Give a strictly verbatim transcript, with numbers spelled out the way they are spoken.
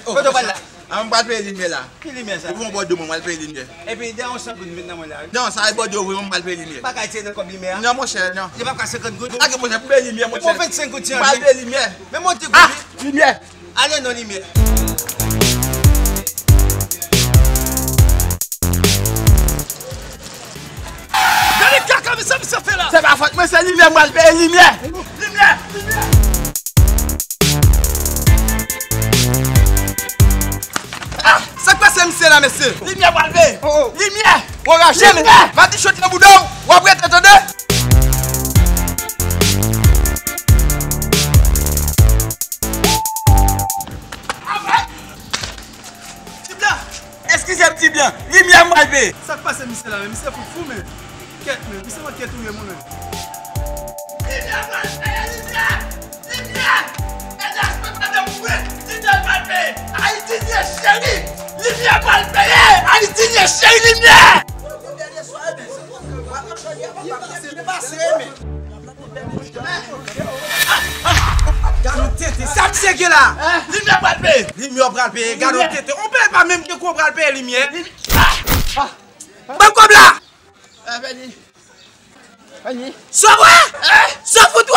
Kote w pral la? An, m pral peye limyè la. Ki limyè sa? Ou fè yon bòdwo mwen, m pral peye limyè. Epi, de yon san goud, met nan mwen la, wi. Non, sa e bòdwo vre, mwen, m pral peye limyè. Bagay se nan kòb limyè a? Non, monchè, non. Li pa ka senkant goud? Lage, monchè, pou peye limyè, monchè. Bon, vennsenk goud, tiye. M pral peye limyè. Men monte goud, wi. Limyè. Ale non limyè. Gade kaka misye, misye fè la. Se pa fòt mwen, se limyè, m pral peye limyè. Limyè, limyè. Ah, sa k pase misye la, mesye? Limyè pral peye. Oh, oh. Limyè. Ou raje, men. Limyè. Madichon nan bouda w, w ap rete, tande. Tibla! Eskize m, Tibla. Limyè m pral peye. Sa k pase misye la, men? Misye fout fou, men. Kèt, men. Misye mwen kèt ou ye, mwen, men. Limyè pral peye, limyè! Limyè! Ede achte madanm mwen! Limyè pral peye! Ayiti nye cheri! Limyè pral peye! Ayiti nye cheri, limyè! Gad yon tenten. Sa misye gen la? Limyè pral peye. Limyè pral peye. Gad yon tenten. On peye pa menm gen kou pral peye limyè. Ban m kòb la. Sa vre? Sa fout